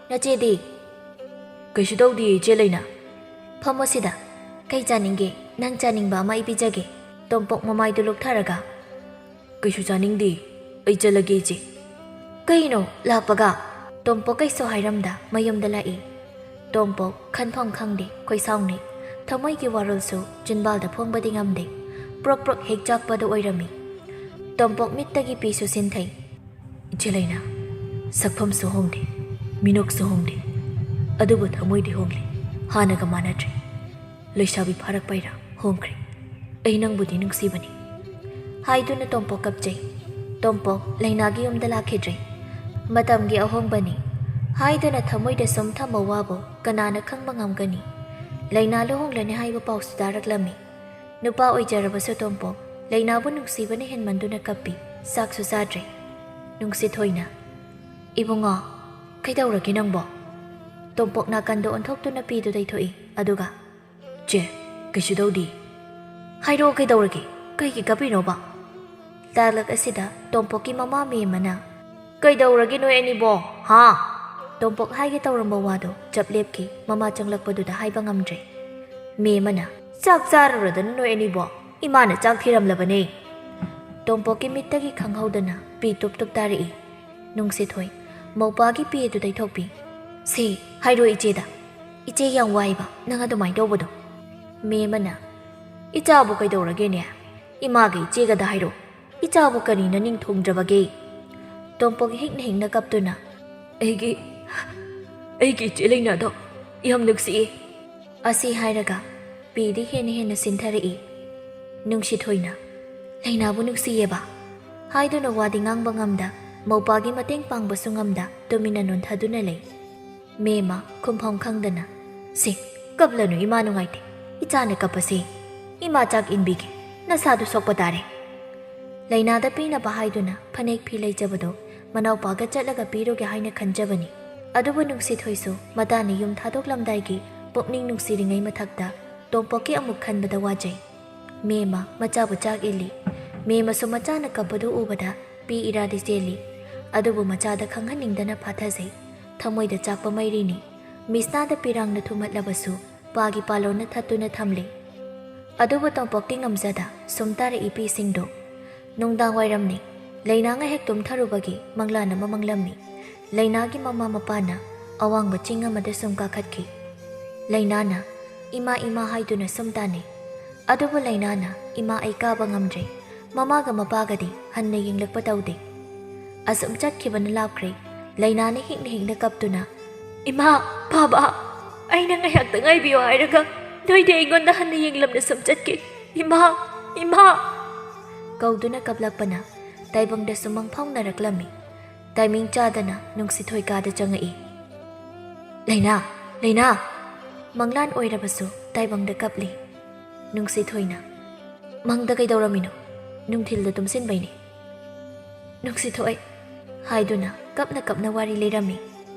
ꯅꯆꯦꯗꯤ?" "ꯀꯩꯁꯨ ꯇꯧꯗꯤꯌꯦ, ꯏꯆꯦ ꯂꯩꯅꯥ"꯫ "ꯐꯝꯃꯣ ꯁꯤꯗ꯫ ꯀꯩ ꯆꯥꯅꯤꯡꯒꯦ? ꯅꯪ ꯆꯥꯅꯤꯡꯕ ꯑꯃ ꯑꯩ ꯄꯤꯖꯒꯦ"꯫ ꯇꯣꯝꯄꯣꯛ ꯃꯃꯥꯏꯗꯨ ꯂꯨꯛꯊꯔꯒ, "ꯀꯩꯁꯨ ꯆꯥꯅꯤꯡꯗꯦ, ꯑꯩ ꯆꯠꯂꯒꯦ, ꯏꯆꯦ"꯫ "ꯀꯩꯅꯣ ꯂꯥꯛꯄꯒ?" ꯇꯣꯝꯄꯣꯛ ꯀꯩꯁꯨ ꯍꯥꯏꯔꯝꯗ ꯃꯌꯨꯝꯗ ꯂꯥꯛꯏ꯫ ꯇꯣꯝꯄꯣꯛ ꯈꯟꯐꯝ ꯈꯪꯗꯦ, ꯈꯣꯏꯁꯥꯎꯅꯩ꯫ ꯊꯃꯣꯏꯒꯤ ꯋꯥꯔꯣꯜꯁꯨ ꯆꯤꯟꯕꯥꯜꯗ ꯐꯣꯡꯕꯗꯤ ꯉꯝꯗꯦ꯫ ꯄ꯭ꯔꯣꯛ ꯄ꯭ꯔꯣꯛ ꯍꯦꯛ ꯆꯥꯛꯄꯗꯨ ꯑꯣꯏꯔꯝꯃꯤ꯫ ꯇꯣꯝꯄꯣꯛ ꯃꯤꯠꯇꯒꯤ ꯄꯤꯁꯨ ꯁꯤꯟꯊꯩ꯫ "ꯏꯆꯦ ꯂꯩꯅꯥ, ꯁꯛꯐꯝꯁꯨ ꯍꯣꯡꯗꯦ, ꯃꯤꯅꯣꯛꯁꯨ ꯍꯣꯡꯗꯦ, ꯑꯗꯨꯕꯨ ꯊꯃꯣꯏꯗꯤ ꯍꯣꯡꯂꯦ, ꯍꯥꯟꯅꯒ ꯃꯥꯟꯅꯗ꯭ꯔꯦ꯫ ꯂꯩꯁꯥꯕꯤ ꯐꯥꯔꯛꯄꯩꯔꯥ ꯍꯣꯡꯈ꯭ꯔꯦ꯫ ꯑꯩ ꯅꯪꯕꯨꯗꯤ ꯅꯨꯡꯁꯤꯕꯅꯤ"꯫ ꯍꯥꯏꯗꯨꯅ ꯇꯣꯝꯄꯣꯛ ꯀꯞꯆꯩ꯫ ꯇꯣꯝꯄꯣꯛ ꯂꯩꯅꯥꯒꯤ ꯌꯨꯝꯗ ꯂꯥꯛꯈꯤꯗ꯭ꯔꯦ꯫ ꯃꯇꯝꯒꯤ ꯑꯍꯣꯡꯕꯅꯤ ꯍꯥꯏꯗꯨꯅ ꯊꯃꯣꯏꯗ ꯁꯨꯝ ꯊꯝꯕ ꯋꯥꯕꯨ ꯀꯅꯥꯅ ꯈꯪꯕ ꯉꯝꯒꯅꯤ? ꯂꯩꯅꯥ ꯂꯨꯍꯣꯡꯂꯅꯤ ꯍꯥꯏꯕ ꯄꯥꯎꯁꯨ ꯇꯥꯔꯛꯂꯝꯃꯤ꯫ ꯅꯨꯄꯥ ꯑꯣꯏꯖꯔꯕꯁꯨ ꯇꯣꯝꯄꯣꯛ ꯂꯩꯅꯥꯕꯨ ꯅꯨꯡꯁꯤꯕꯅ ꯍꯦꯟꯃꯟꯗꯨꯅ ꯀꯞꯄꯤ꯫ ꯆꯥꯛꯁꯨ ꯆꯥꯗ꯭ꯔꯦ꯫ ꯅꯨꯡꯁꯤꯊꯣꯏꯅ, "ꯏꯕꯨꯡꯉꯣ, ꯀꯩꯗꯧꯔꯒꯦ ꯅꯪꯕꯣ?" ꯇꯣꯝꯄꯣꯛ ꯅꯥꯀꯟꯗ ꯑꯣꯟꯊꯣꯛꯇꯨꯅ ꯄꯤꯗꯨ ꯇꯩꯊꯣꯛꯏ꯫ ꯑꯗꯨꯒ, "ꯆꯦ, ꯀꯩꯁꯨ ꯇꯧꯗꯦ꯫ ꯍꯥꯏꯔꯛꯑꯣ, ꯀꯩꯗꯧꯔꯒꯦ? ꯀꯩꯒꯤ ꯀꯞꯄꯤꯅꯣꯕ?" ꯇꯥꯂꯛ ꯑꯁꯤꯗ ꯇꯣꯝꯄꯣꯛꯀꯤ ꯃꯃꯥ ꯃꯦꯝꯃꯅ, "ꯀꯩꯗꯧꯔꯒꯦ ꯅꯣꯏ ꯑꯅꯤꯕꯣ? ꯍꯥ?" ꯇꯣꯝꯄꯣꯛ ꯍꯥꯏꯒꯦ ꯇꯧꯔꯝꯕ ꯋꯥꯗꯣ ꯆꯞ ꯂꯦꯞꯈꯤ꯫ ꯃꯃꯥ ꯆꯪꯂꯛꯄꯗꯨꯗ ꯍꯥꯏꯕ ꯉꯝꯗ꯭ꯔꯦ꯫ ꯃꯦꯝꯃꯅ, "ꯆꯥꯛ ꯆꯥꯔꯨꯔꯗꯅ ꯅꯣꯏ ꯑꯅꯤꯕꯣ? ꯏꯃꯥꯅ ꯆꯥꯛ ꯊꯤꯔꯝꯂꯕꯅꯦ꯫" ꯇꯣꯝꯄꯣꯛꯀꯤ ꯃꯤꯠꯇꯒꯤ ꯈꯪꯍꯧꯗꯅ ꯄꯤ ꯇꯨꯞ ꯇꯨꯞ ꯇꯥꯔꯛꯏ꯫ ꯅꯨꯡꯁꯤꯊꯣꯏ ꯃꯧꯄꯥꯒꯤ ꯄꯤ ꯑꯗꯨ ꯇꯩꯊꯣꯛꯄꯤ꯫ "ꯁꯦ, ꯍꯥꯏꯔꯣ ꯏꯆꯦꯗ꯫ ꯏꯆꯦ ꯌꯥꯝ ꯋꯥꯏꯕ ꯅꯪ ꯑꯗꯨꯃꯥꯏꯅ ꯇꯧꯕꯗꯣ꯫" ꯃꯦꯝꯃꯅ, "ꯏꯆꯥꯕꯨ ꯀꯩꯗꯧꯔꯒꯦꯅꯦ? ꯏꯃꯥꯒ ꯏꯆꯦꯒꯗ ꯍꯥꯏꯔꯣ꯫ ꯏꯆꯥꯕꯨ ꯀꯔꯤꯅ ꯅꯤꯡꯊꯣꯡꯗ꯭ꯔꯕꯒꯦ?" ꯇꯣꯝꯄꯣꯛ ꯍꯤꯛꯅ ꯍꯤꯛꯅ ꯀꯞꯇꯨꯅ, "ꯑꯩꯒꯤ, ꯑꯩꯒꯤ ꯏꯆꯦ ꯂꯩꯅꯥꯗꯣ ꯌꯥꯝ ꯅꯨꯡꯁꯤꯌꯦ꯫" ꯑꯁꯤ ꯍꯥꯏꯔꯒ ꯄꯤꯗꯤ ꯍꯦꯟꯅ ꯍꯦꯟꯅ ꯁꯤꯟꯊꯔꯛꯏ꯫ ꯅꯨꯡꯁꯤꯊꯣꯏꯅ, "ꯂꯩꯅꯥꯕꯨ ꯅꯨꯡꯁꯤꯌꯦꯕ?" ꯍꯥꯏꯗꯨꯅ ꯋꯥꯗꯤ ꯉꯥꯡꯕ ꯉꯝꯗ, ꯃꯧꯄꯥꯒꯤ ꯃꯇꯦꯡ ꯄꯥꯡꯕꯁꯨ ꯉꯝꯗ ꯇꯨꯃꯤꯟꯅ ꯅꯣꯟꯊꯗꯨꯅ ꯂꯩ꯫ ꯃꯦꯝꯃ ꯈꯨꯝꯐꯝ ꯈꯪꯗꯅ, "ꯁꯦ, ꯀꯞꯂꯅꯨ, ꯏꯃꯥ ꯅꯨꯡꯉꯥꯏꯇꯦ꯫ ꯏꯆꯥꯅ ꯀꯞꯄꯁꯦ꯫ ꯏꯃꯥ ꯆꯥꯛ ꯏꯟꯕꯤꯒꯦ꯫ ꯅꯁꯥꯗꯨ ꯁꯣꯛꯄ ꯇꯥꯔꯦ꯫" ꯂꯩꯅꯥꯗ ꯄꯤꯅꯕ ꯍꯥꯏꯗꯨꯅ ꯐꯅꯦꯛ ꯐꯤ ꯂꯩꯖꯕꯗꯣ ꯃꯅꯥꯎꯄꯥꯒ ꯆꯠꯂꯒ ꯄꯤꯔꯨꯒꯦ ꯍꯥꯏꯅ ꯈꯟꯖꯕꯅꯤ꯫ ꯑꯗꯨꯕꯨ ꯅꯨꯡꯁꯤꯊꯣꯏꯁꯨ ꯃꯇꯥꯅ ꯌꯨꯝ ꯊꯥꯗꯣꯛꯂꯝꯗꯥꯏꯒꯤ ꯄꯨꯛꯅꯤꯡ ꯅꯨꯡꯁꯤꯔꯤꯉꯩ ꯃꯊꯛꯇ ꯇꯣꯝꯄꯣꯛꯀꯤ ꯑꯃꯨꯛ ꯈꯟꯕꯗ ꯋꯥꯖꯩ꯫ ꯃꯦꯝꯃ ꯃꯆꯥꯕꯨ ꯆꯥꯛ ꯏꯜꯂꯤ꯫ ꯃꯦꯝꯃꯁꯨ ꯃꯆꯥꯅ ꯀꯞꯄꯗꯨ ꯎꯕꯗ ꯄꯤ ꯏꯔꯥꯗꯤ ꯆꯦꯜꯂꯤ꯫ ꯑꯗꯨꯕꯨ ꯃꯆꯥꯗ ꯈꯪꯍꯟꯅꯤꯡꯗꯅ ꯐꯥꯊꯖꯩ꯫ ꯊꯃꯣꯏꯗ ꯆꯥꯛꯄ ꯃꯩꯔꯤꯅꯤ꯫ ꯃꯤꯁꯅꯥꯗ ꯄꯤꯔꯥꯡꯅ ꯊꯨꯝꯍꯠꯂꯕꯁꯨ ꯄꯥꯒꯤ ꯄꯥꯂꯣꯟꯅ ꯊꯠꯇꯨꯅ ꯊꯝꯂꯤ꯫ ꯑꯗꯨꯕꯨ ꯇꯣꯝꯄꯣꯛꯇꯤ ꯉꯝꯖꯗ ꯁꯨꯝ ꯇꯥꯔꯛꯏ ꯄꯤꯁꯤꯡꯗꯣ꯫ ꯅꯨꯡꯗꯥꯡ ꯋꯥꯏꯔꯝꯅꯤ꯫ ꯂꯩꯅꯥ ꯉꯥꯏꯍꯥꯛ ꯇꯨꯝꯊꯔꯨꯕꯒꯤ ꯃꯪꯂꯥꯟ ꯑꯃ ꯃꯪꯂꯝꯃꯤ꯫ ꯂꯩꯅꯥꯒꯤ ꯃꯃꯥ ꯃꯄꯥꯅ ꯑꯋꯥꯡꯕ ꯆꯤꯡ ꯑꯃꯗ ꯁꯨꯝ ꯀꯥꯈꯠꯈꯤ꯫ ꯂꯩꯅꯥꯅ "ꯏꯃꯥ, ꯏꯃꯥ" ꯍꯥꯏꯗꯨꯅ ꯁꯨꯝ ꯇꯥꯟꯅꯩ꯫ ꯑꯗꯨꯕꯨ ꯂꯩꯅꯥꯅ, "ꯏꯃꯥ, ꯑꯩ ꯀꯥꯕ ꯉꯝꯗ꯭ꯔꯦ꯫" ꯃꯃꯥꯒ ꯃꯄꯥꯒꯗꯤ ꯍꯟꯅ ꯌꯦꯡꯂꯛꯄ ꯇꯧꯗꯦ꯫ ꯑꯁꯨꯝ ꯆꯠꯈꯤꯕꯅ ꯂꯥꯞꯈ꯭ꯔꯦ꯫ ꯂꯩꯅꯥꯅ ꯍꯤꯛꯅ ꯍꯤꯛꯅ ꯀꯞꯇꯨꯅ, "ꯏꯃꯥ, ꯕꯥꯕꯥ, ꯑꯩꯅ ꯉꯥꯏꯍꯥꯛꯇ ꯉꯥꯏꯕꯤꯌꯨ ꯍꯥꯏꯔꯒ ꯅꯣꯏꯗꯤ ꯑꯩꯉꯣꯟꯗ ꯍꯟꯅ ꯌꯦꯡꯂꯝꯅ ꯁꯨꯝ ꯆꯠꯈꯤ꯫ ꯏꯃꯥ, ꯏꯃꯥ!" ꯀꯧꯗꯨꯅ ꯀꯞꯂꯛꯄꯅ ꯇꯥꯏꯕꯪꯗꯁꯨ ꯃꯪꯐꯥꯎꯅꯔꯛꯂꯝꯃꯤ꯫ ꯇꯥꯏꯃꯤꯡ ꯆꯥꯗꯅ ꯅꯨꯡꯁꯤꯊꯣꯏ ꯀꯥꯗ ꯆꯪꯉꯛꯏ꯫ "ꯂꯩꯅꯥ! ꯂꯩꯅꯥ!" ꯃꯪꯂꯥꯟ ꯑꯣꯏꯔꯕꯁꯨ ꯇꯥꯏꯕꯪꯗ ꯀꯞꯂꯤ꯫ ꯅꯨꯡꯁꯤꯊꯣꯏꯅ, "ꯃꯪꯗ ꯀꯩꯗꯧꯔꯝꯃꯤꯅꯣ? ꯅꯨꯡꯊꯤꯜꯗ ꯇꯨꯝꯁꯤꯟꯕꯩꯅꯦ꯫ ꯅꯨꯡꯁꯤꯊꯣꯏ!" ꯍꯥꯏꯗꯨꯅ ꯀꯞꯅ ꯀꯞꯅ ꯋꯥꯔꯤ ꯂꯤꯔꯝꯃꯤ꯫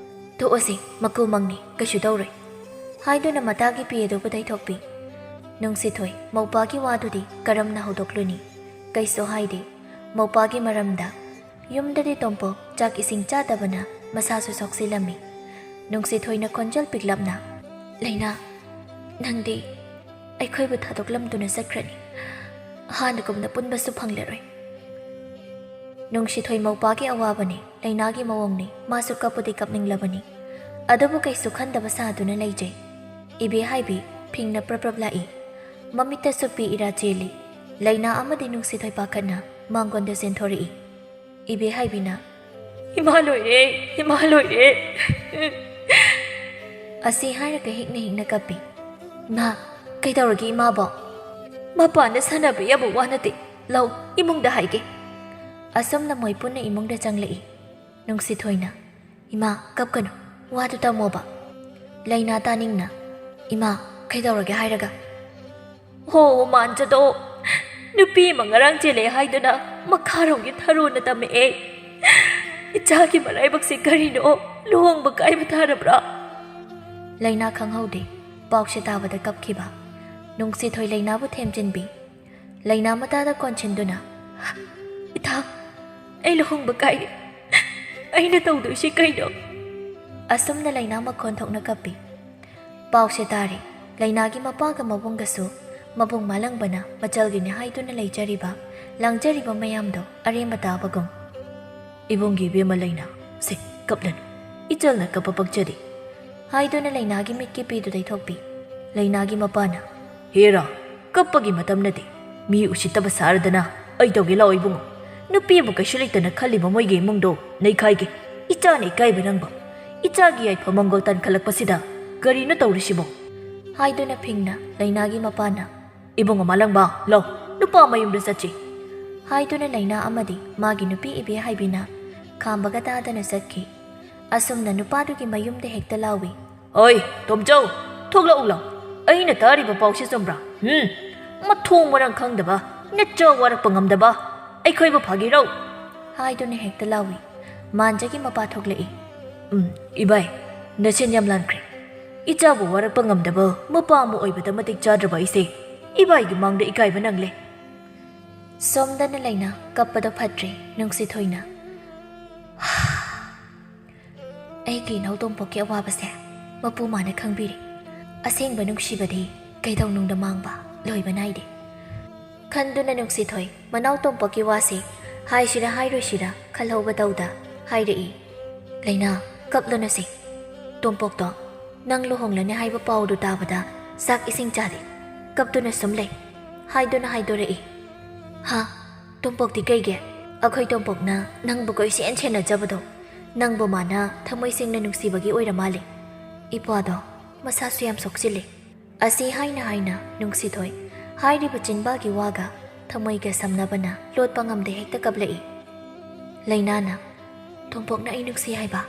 "ꯇꯣꯛꯑꯁꯤ, ꯃꯀꯨ ꯃꯪꯅꯤ, ꯀꯩꯁꯨ ꯇꯧꯔꯣꯏ" ꯍꯥꯏꯗꯨꯅ ꯃꯇꯥꯒꯤ ꯄꯤ ꯑꯗꯨꯕꯨ ꯇꯩꯊꯣꯛꯄꯤ꯫ ꯅꯨꯡꯁꯤꯊꯣꯏ ꯃꯧꯄꯥꯒꯤ ꯋꯥꯗꯨꯗꯤ ꯀꯔꯝꯅ ꯍꯧꯗꯣꯛꯂꯨꯅꯤ? ꯀꯩꯁꯨ ꯍꯥꯏꯗꯦ꯫ ꯃꯧꯄꯥꯒꯤ ꯃꯔꯝꯗ ꯌꯨꯝꯗꯗꯤ ꯇꯣꯝꯄꯣꯛ ꯆꯥꯛ ꯏꯁꯤꯡ ꯆꯥꯗꯕꯅ ꯃꯁꯥꯁꯨ ꯁꯣꯛꯆꯤꯜꯂꯝꯃꯤ꯫ ꯅꯨꯡꯁꯤꯊꯣꯏꯅ ꯈꯣꯟꯖꯦꯜ ꯄꯤꯛꯂꯞꯅ, "ꯂꯩꯅꯥ, ꯅꯪꯗꯤ ꯑꯩꯈꯣꯏꯕꯨ ꯊꯥꯗꯣꯛꯂꯝꯗꯨꯅ ꯆꯠꯈ꯭ꯔꯅꯤ꯫ ꯍꯥꯟꯅꯒꯨꯝꯅ ꯄꯨꯟꯕꯁꯨ ꯐꯪꯂꯔꯣꯏ"꯫ ꯅꯨꯡꯁꯤꯊꯣꯏ ꯃꯧꯄꯥꯒꯤ ꯑꯋꯥꯕꯅꯤ, ꯂꯩꯅꯥꯒꯤ ꯃꯑꯣꯡꯅꯤ, ꯃꯥꯁꯨ ꯀꯞꯄꯨꯗꯤ ꯀꯞꯅꯤꯡꯂꯕꯅꯤ꯫ ꯑꯗꯨꯕꯨ ꯀꯩꯁꯨ ꯈꯟꯗꯕ ꯁꯥꯗꯨꯅ ꯂꯩꯖꯩ꯫ ꯏꯕꯦ ꯍꯥꯏꯕꯤ ꯐꯤꯡꯅ ꯄ꯭ꯔꯞ ꯄ꯭ꯔꯞ ꯂꯥꯛꯏ꯫ ꯃꯃꯤꯠꯇꯁꯨ ꯄꯤ ꯏꯔꯥ ꯆꯦꯜꯂꯤ꯫ ꯂꯩꯅꯥ ꯑꯃꯗꯤ ꯅꯨꯡꯁꯤꯊꯣꯏ ꯄꯥꯈꯠꯅ ꯃꯥꯡꯒꯣꯟꯗ ꯆꯦꯟꯊꯣꯔꯛꯏ꯫ ꯏꯕꯦ ꯍꯥꯏꯕꯤꯅ, "ꯏꯃꯥ ꯂꯣꯏꯔꯦ, ꯏꯃꯥ ꯂꯣꯏꯔꯦ" ꯑꯁꯤ ꯍꯥꯏꯔꯒ ꯍꯤꯛꯅ ꯍꯤꯛꯅ ꯀꯞꯄꯤ꯫ "ꯏꯃꯥ, ꯀꯩꯗꯧꯔꯒꯦ ꯏꯃꯥꯕꯣ?" "ꯃꯄꯥꯟꯗ ꯁꯥꯟꯅꯕ ꯌꯥꯕ ꯋꯥ ꯅꯠꯇꯦ꯫ ꯂꯥꯎ, ꯏꯃꯨꯡꯗ ꯍꯥꯏꯒꯦ"꯫ ꯑꯁꯨꯝꯅ ꯃꯣꯏ ꯄꯨꯟꯅ ꯏꯃꯨꯡꯗ ꯆꯪꯂꯛꯏ꯫ ꯅꯨꯡꯁꯤꯊꯣꯏꯅ, "ꯏꯃꯥ, ꯀꯞꯀꯅꯨ, ꯋꯥꯗꯨ ꯇꯝꯃꯣꯕ"꯫ ꯂꯩꯅꯥ ꯇꯥꯅꯤꯡꯅ, "ꯏꯃꯥ, ꯀꯩꯗꯧꯔꯒꯦ ꯍꯥꯏꯔꯒ?" "ꯍꯣ, ꯃꯥꯟꯖꯗꯣ, ꯅꯨꯄꯤ ꯑꯃ ꯉꯔꯥꯡ ꯆꯦꯜꯂꯦ ꯍꯥꯏꯗꯨꯅ ꯃꯈꯥꯔꯣꯝꯒꯤ ꯊꯔꯣꯅ ꯇꯝꯃꯛꯑꯦ꯫ ꯏꯆꯥꯒꯤ ꯃꯔꯥꯏꯕꯛꯁꯦ ꯀꯔꯤꯅꯣ? ꯂꯨꯍꯣꯡꯕ ꯀꯥꯏꯕ ꯇꯥꯔꯕ꯭ꯔꯥ?" ꯂꯩꯅꯥ ꯈꯪꯍꯧꯗꯦ꯫ ꯄꯥꯎꯁꯦ ꯇꯥꯕꯗ ꯀꯞꯈꯤꯕ꯫ ꯅꯨꯡꯁꯤꯊꯣꯏ ꯂꯩꯅꯥꯕꯨ ꯊꯦꯝꯖꯤꯟꯕꯤ꯫ ꯂꯩꯅꯥ ꯃꯇꯥꯗ ꯀꯣꯟꯁꯤꯟꯗꯨꯅ, "ꯏꯇꯥ, ꯑꯩ ꯂꯨꯍꯣꯡꯕ ꯀꯥꯏꯔꯦ꯫ ꯑꯩꯅ ꯇꯧꯗꯣꯏꯁꯤ ꯀꯩꯅꯣ?" ꯑꯁꯨꯝꯅ ꯂꯩꯅꯥ ꯃꯈꯣꯟ ꯊꯣꯛꯅ ꯀꯞꯄꯤ꯫ ꯄꯥꯎꯁꯦ ꯇꯥꯔꯦ꯫ ꯂꯩꯅꯥꯒꯤ ꯃꯄꯥꯒ ꯃꯕꯨꯡꯒꯁꯨ ꯃꯕꯨꯡ ꯃꯥꯂꯪꯕꯅ ꯃꯆꯜꯒꯤꯅꯤ ꯍꯥꯏꯗꯨꯅ ꯂꯩꯖꯔꯤꯕ, ꯂꯥꯡꯖꯔꯤꯕ ꯃꯌꯥꯝꯗꯣ ꯑꯔꯦꯝꯕ ꯇꯥꯕꯒꯨꯝ꯫ "ꯏꯕꯨꯡꯒꯤ ꯏꯕꯦꯝꯃ ꯂꯩꯅꯥ, ꯁꯦ, ꯀꯞꯂꯅꯨ꯫ ꯏꯆꯜꯅ ꯀꯞꯄ ꯄꯛꯆꯗꯦ" ꯍꯥꯏꯗꯨꯅ ꯂꯩꯅꯥꯒꯤ ꯃꯤꯠꯀꯤ ꯄꯤꯗꯨ ꯇꯩꯊꯣꯛꯄꯤ꯫ ꯂꯩꯅꯥꯒꯤ ꯃꯄꯥꯅ, "ꯍꯦꯔꯥ, ꯀꯞꯄꯒꯤ ꯃꯇꯝ ꯅꯠꯇꯦ꯫ ꯃꯤ ꯎꯁꯤꯠꯇꯕ ꯁꯥꯔꯗꯅ ꯑꯩ ꯇꯧꯒꯦ ꯂꯥꯛꯑꯣ ꯏꯕꯨꯡꯉꯣ꯫ ꯅꯨꯄꯤ ꯑꯃ ꯀꯩꯁꯨ ꯂꯩꯇꯅ ꯈꯜꯂꯤꯕ ꯃꯣꯏꯒꯤ ꯏꯃꯨꯡꯗꯣ ꯅꯩꯈꯥꯏꯒꯦ꯫ ꯏꯆꯥꯅ ꯏꯀꯥꯏꯕ ꯅꯪꯕ꯫ ꯏꯆꯥꯒꯤ ꯌꯥꯏꯐ ꯃꯪꯒꯣꯜ ꯇꯥꯟꯈꯠꯂꯛꯄꯁꯤꯗ ꯀꯔꯤꯅꯣ ꯇꯧꯔꯤꯁꯤꯕꯣ?" ꯍꯥꯏꯗꯨꯅ ꯐꯤꯡꯅ ꯂꯩꯅꯥꯒꯤ ꯃꯄꯥꯅ, "ꯏꯕꯨꯡꯉꯣ ꯃꯥꯂꯪꯕ, ꯂꯧ, ꯅꯨꯄꯥ ꯃꯌꯨꯝꯗ ꯆꯠꯁꯤ" ꯍꯥꯏꯗꯨꯅ ꯂꯩꯅꯥ ꯑꯃꯗꯤ ꯃꯥꯒꯤ ꯅꯨꯄꯤ ꯏꯕꯦ ꯍꯥꯏꯕꯤꯅ ꯈꯥꯝꯕꯒ ꯇꯥꯗꯅ ꯆꯠꯈꯤ꯫ ꯑꯁꯨꯝꯅ ꯅꯨꯄꯥꯗꯨꯒꯤ ꯃꯌꯨꯝꯗ ꯍꯦꯛꯇ ꯂꯥꯎꯏ꯫ "ꯍꯣꯏ, ꯇꯣꯝꯆꯧ, ꯊꯣꯛꯂꯛꯎ ꯂꯥꯎ꯫ ꯑꯩꯅ ꯇꯥꯔꯤꯕ ꯄꯥꯎꯁꯤ ꯆꯨꯝꯕ꯭ꯔꯥ? ꯎꯝ, ꯃꯊꯣꯡ ꯃꯔꯝ ꯈꯪꯗꯕ, ꯅꯆꯥ ꯋꯥꯔꯛꯄ ꯉꯝꯗꯕ, ꯑꯩꯈꯣꯏꯕꯨ ꯐꯥꯒꯤꯔꯣ?" ꯍꯥꯏꯗꯨꯅ ꯍꯦꯛꯇ ꯂꯥꯎꯏ꯫ ꯃꯥꯟꯖꯒꯤ ꯃꯄꯥ ꯊꯣꯛꯂꯛꯏ꯫ "ꯎꯝ, ꯏꯕꯥꯏ, ꯅꯁꯦꯟ ꯌꯥꯝ ꯂꯥꯟꯈ꯭ꯔꯦ꯫ ꯏꯆꯥꯕꯨ ꯋꯥꯔꯛꯄ ꯉꯝꯗꯕ ꯃꯄꯥ ꯑꯃ ꯑꯣꯏꯕꯗ ꯃꯇꯤꯛ ꯆꯥꯗ꯭ꯔꯕ ꯑꯩꯁꯦ ꯏꯕꯥꯏꯒꯤ ꯃꯥꯡꯗ ꯏꯀꯥꯏꯕ ꯅꯪꯂꯦ꯫" ꯁꯣꯝꯗꯅ ꯂꯩꯅꯥ ꯀꯞꯄꯗꯣ ꯐꯠꯇ꯭ꯔꯦ ꯅꯨꯡꯁꯤꯊꯣꯏꯅ꯫ "ꯑꯩꯒꯤ ꯏꯅꯥꯎ ꯇꯣꯝꯄꯣꯛꯀꯤ ꯑꯋꯥꯕꯁꯦ ꯃꯄꯨ ꯃꯥꯅ ꯈꯪꯕꯤꯔꯦ꯫ ꯑꯁꯦꯡꯕ ꯅꯨꯡꯁꯤꯕꯗꯤ ꯀꯩꯗꯧꯅꯨꯡꯗ ꯃꯥꯡꯕ ꯂꯣꯏꯕ ꯅꯥꯏꯗꯦ꯫" ꯈꯟꯗꯨꯅ ꯅꯨꯡꯁꯤꯊꯣꯏ ꯃꯅꯥꯎ ꯇꯣꯝꯄꯣꯛꯀꯤ ꯋꯥꯁꯦ ꯍꯥꯏꯁꯤꯔꯥ ꯍꯥꯏꯔꯣꯏꯁꯤꯔꯥ ꯈꯜꯍꯧꯕ ꯇꯧꯗ ꯍꯥꯏꯔꯛꯏ꯫ "ꯂꯩꯅꯥ, ꯀꯞꯂꯨꯅꯨꯁꯦ꯫ ꯇꯣꯝꯄꯣꯛꯇꯣ ꯅꯪ ꯂꯨꯍꯣꯡꯂꯅꯤ ꯍꯥꯏꯕ ꯄꯥꯎꯗꯨ ꯇꯥꯕꯗ ꯆꯥꯛ ꯏꯁꯤꯡ ꯆꯥꯗꯦ, ꯀꯞꯇꯨꯅ ꯁꯨꯝ ꯂꯩ" ꯍꯥꯏꯗꯨꯅ ꯍꯥꯏꯗꯣꯔꯛꯏ꯫ "ꯍꯥ? ꯇꯣꯝꯄꯣꯛꯇꯤ ꯀꯩꯒꯤ? ꯑꯩꯈꯣꯏ ꯇꯣꯝꯄꯣꯛꯅ ꯅꯪꯕꯨ ꯀꯣꯏꯁꯦꯟ ꯁꯦꯟꯅꯖꯕꯗꯣ ꯅꯪꯕꯨ ꯃꯥꯅ ꯊꯃꯣꯏ ꯁꯦꯡꯅ ꯅꯨꯡꯁꯤꯕꯒꯤ ꯑꯣꯏꯔ ꯃꯥꯜꯂꯦ꯫ ꯏꯄ꯭ꯋꯥꯗꯣ ꯃꯁꯥꯁꯨ ꯌꯥꯝ ꯁꯣꯛꯆꯤꯜꯂꯦ꯫" ꯑꯁꯤ ꯍꯥꯏꯅ ꯍꯥꯏꯅ ꯅꯨꯡꯁꯤꯊꯣꯏ ꯍꯥꯏꯔꯤꯕ ꯆꯤꯟꯕꯥꯜꯒꯤ ꯋꯥꯒ ꯊꯃꯣꯏꯒ ꯁꯝꯅꯕꯅ ꯂꯣꯠꯄ ꯉꯝꯗꯦ ꯍꯦꯛꯇ ꯀꯞꯂꯛꯏ꯫ ꯂꯩꯅꯥꯅ, "ꯇꯣꯝꯄꯣꯛꯅ ꯑꯩ ꯅꯨꯡꯁꯤ ꯍꯥꯏꯕ?"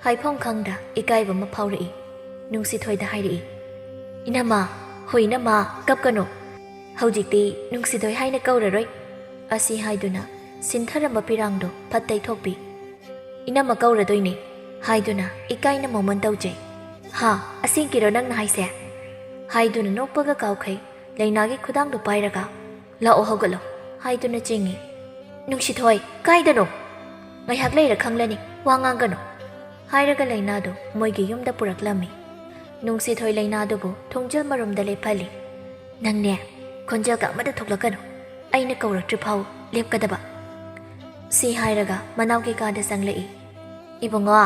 ꯍꯥꯏꯐꯝ ꯈꯪꯗ ꯏꯀꯥꯏꯕ ꯑꯃ ꯐꯥꯎꯔꯛꯏ꯫ ꯅꯨꯡꯁꯤꯊꯣꯏꯗ ꯍꯥꯏꯔꯛꯏ꯫ "ꯏꯅꯝꯃ, ꯍꯣꯏ ꯏꯅꯝꯃ, ꯀꯞꯀꯅꯨ꯫ ꯍꯧꯖꯤꯛꯇꯤ ꯅꯨꯡꯁꯤꯊꯣꯏ ꯍꯥꯏꯅ ꯀꯧꯔꯔꯣꯏ꯫" ꯑꯁꯤ ꯍꯥꯏꯗꯨꯅ ꯁꯤꯟꯊꯔꯝꯕ ꯄꯤꯔꯥꯡꯗꯣ ꯐꯠ ꯇꯩꯊꯣꯛꯄꯤ꯫ "ꯏꯅꯝꯃ ꯀꯧꯔꯗꯣꯏꯅꯦ" ꯍꯥꯏꯗꯨꯅ ꯏꯀꯥꯏꯅ ꯃꯣꯃꯣꯟ ꯇꯧꯖꯩ꯫ "ꯍꯥ, ꯑꯁꯦꯡꯀꯤꯔꯣ ꯅꯪꯅ ꯍꯥꯏꯁꯦ?" ꯍꯥꯏꯗꯨꯅ ꯅꯣꯛꯄꯒ ꯀꯥꯎꯈꯩ ꯂꯩꯅꯥꯒꯤ ꯈꯨꯗꯥꯡꯗꯨ ꯄꯥꯏꯔꯒ, "ꯂꯥꯛꯑꯣ, ꯍꯧꯒꯠꯂꯣ" ꯍꯥꯏꯗꯨꯅ ꯆꯤꯡꯏ꯫ "ꯅꯨꯡꯁꯤꯊꯣꯏ, ꯀꯥꯏꯗꯅꯣ? ꯉꯥꯏꯍꯥꯛ ꯂꯩꯔ ꯈꯪꯂꯅꯤ, ꯋꯥ ꯉꯥꯡꯒꯅꯨ" ꯍꯥꯏꯔꯒ ꯂꯩꯅꯥꯗꯨ ꯃꯣꯏꯒꯤ ꯌꯨꯝꯗ ꯄꯨꯔꯛꯂꯝꯃꯤ꯫ ꯅꯨꯡꯁꯤꯊꯣꯏ ꯂꯩꯅꯥꯗꯨꯕꯨ ꯊꯣꯡꯖꯤꯜ ꯃꯔꯨꯝꯗ ꯂꯦꯞꯍꯜꯂꯤ꯫ "ꯅꯪꯅꯦ, ꯈꯣꯟꯖꯦꯜꯒ ꯑꯃꯗ ꯊꯣꯛꯂꯛꯀꯅꯨ, ꯑꯩꯅ ꯀꯧꯔꯛꯇ꯭ꯔꯤ ꯐꯥꯎ ꯂꯦꯞꯀꯗꯕ" ꯁꯤ ꯍꯥꯏꯔꯒ ꯃꯅꯥꯎꯒꯤ ꯀꯥꯗ ꯆꯪꯂꯛꯏ꯫ "ꯏꯕꯨꯡꯉꯣ,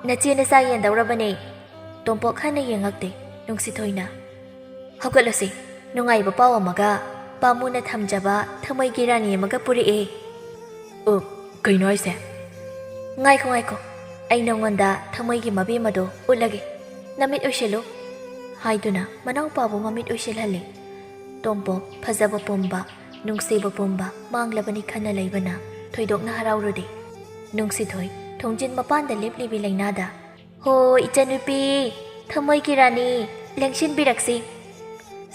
ꯅꯆꯦ ꯅꯆꯥ ꯌꯦꯟꯗꯧꯔꯕꯅꯦ꯫" ꯇꯣꯝꯄꯣꯛ ꯍꯟꯅ ꯌꯦꯡꯉꯛꯇꯦ꯫ ꯅꯨꯡꯁꯤꯊꯣꯏꯅ, "ꯍꯧꯒꯠꯂꯁꯤ, ꯅꯨꯡꯉꯥꯏꯕ ꯄꯥꯎ ꯑꯃꯒ ꯄꯥꯃꯨꯅ ꯊꯝꯖꯕ ꯊꯃꯣꯏꯒꯤ ꯔꯥꯅꯤ ꯑꯃꯒ ꯄꯨꯔꯛꯑꯦ꯫" "ꯑꯣ, ꯀꯩꯅꯣ ꯍꯥꯏꯁꯦ?" "ꯉꯥꯏꯈꯣ, ꯉꯥꯏꯈꯣ, ꯑꯩ ꯅꯉꯣꯟꯗ ꯊꯃꯣꯏꯒꯤ ꯃꯕꯦꯝ ꯑꯗꯣ ꯎꯠꯂꯒꯦ꯫ ꯅꯃꯤꯠ ꯎꯏꯁꯤꯜꯂꯨ" ꯍꯥꯏꯗꯨꯅ ꯃꯅꯥꯎꯄꯥꯕꯨ ꯃꯃꯤꯠ ꯎꯏꯁꯤꯜꯍꯜꯂꯤ꯫ ꯇꯣꯝꯄꯣꯛ ꯐꯖꯕ ꯄꯨꯝꯕ, ꯅꯨꯡꯁꯤꯕ ꯄꯨꯝꯕ ꯃꯥꯡꯂꯕꯅꯤ ꯈꯟꯅ ꯂꯩꯕꯅ ꯊꯣꯏꯗꯣꯛꯅ ꯍꯔꯥꯎꯔꯨꯗꯦ꯫ ꯅꯨꯡꯁꯤꯊꯣꯏ ꯊꯣꯡꯖꯤꯟ ꯃꯄꯥꯟꯗ ꯂꯦꯞꯂꯤꯕꯤ ꯂꯩꯅꯥꯗ, "ꯍꯣ, ꯏꯆꯟꯅꯨꯄꯤ, ꯊꯃꯣꯏꯒꯤ ꯔꯥꯅꯤ, ꯂꯦꯡꯁꯤꯟꯕꯤꯔꯛꯁꯤ,"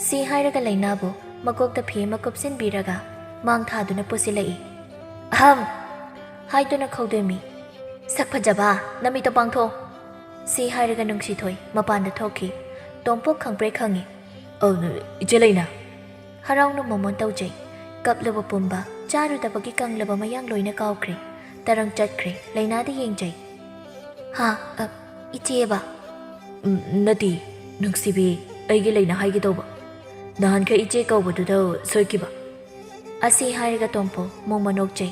ꯁꯤ ꯍꯥꯏꯔꯒ ꯂꯩꯅꯥꯕꯨ ꯃꯀꯣꯛꯇ ꯐꯤ ꯑꯃ ꯀꯨꯞꯁꯤꯟꯕꯤꯔꯒ ꯃꯥꯡ ꯊꯥꯗꯨꯅ ꯄꯨꯁꯤꯜꯂꯛꯏ꯫ "ꯑꯍꯝ!" ꯍꯥꯏꯗꯨꯅ ꯈꯧꯗꯣꯏꯃꯤ, "ꯁꯛ ꯐꯖꯕ, ꯅꯃꯤꯠꯇꯣ ꯄꯥꯡꯊꯣꯛ!" ꯁꯤ ꯍꯥꯏꯔꯒ ꯅꯨꯡꯁꯤꯊꯣꯏ ꯃꯄꯥꯟꯗ ꯊꯣꯛꯈꯤ꯫ ꯇꯣꯝꯄꯣꯛ ꯈꯪꯄ꯭ꯔꯦꯛ ꯈꯪꯉꯤ꯫ "ꯑ, ꯏꯆꯦ ꯂꯩꯅꯥ!" ꯍꯔꯥꯎꯅ ꯃꯣꯃꯣꯟ ꯇꯧꯖꯩ꯫ ꯀꯞꯂꯕ ꯄꯨꯝꯕ, ꯆꯥꯔꯨꯗꯕꯒꯤ ꯀꯪꯂꯕ ꯃꯌꯥꯡ ꯂꯣꯏꯅ ꯀꯥꯎꯈ꯭ꯔꯦ꯫ ꯇꯔꯪ ꯆꯠꯈ꯭ꯔꯦ꯫ ꯂꯩꯅꯥꯗ ꯌꯦꯡꯖꯩ꯫ "ꯍꯥ, ꯑ, ꯏꯆꯦꯕ?" "ꯎꯝ, ꯅꯠꯇꯦ, ꯅꯨꯡꯁꯤꯕꯤ, ꯑꯩꯒꯤ ꯂꯩꯅꯥ ꯍꯥꯏꯒꯦ ꯇꯧꯕ꯫ ꯅꯍꯥꯟꯈꯩ ꯏꯆꯦ ꯀꯧꯕꯗꯨꯗ ꯁꯣꯏꯈꯤꯕ꯫" ꯑꯁꯤ ꯍꯥꯏꯔꯒ ꯇꯣꯝꯄꯣ ꯃꯣꯃꯣ ꯅꯣꯛꯆꯩ꯫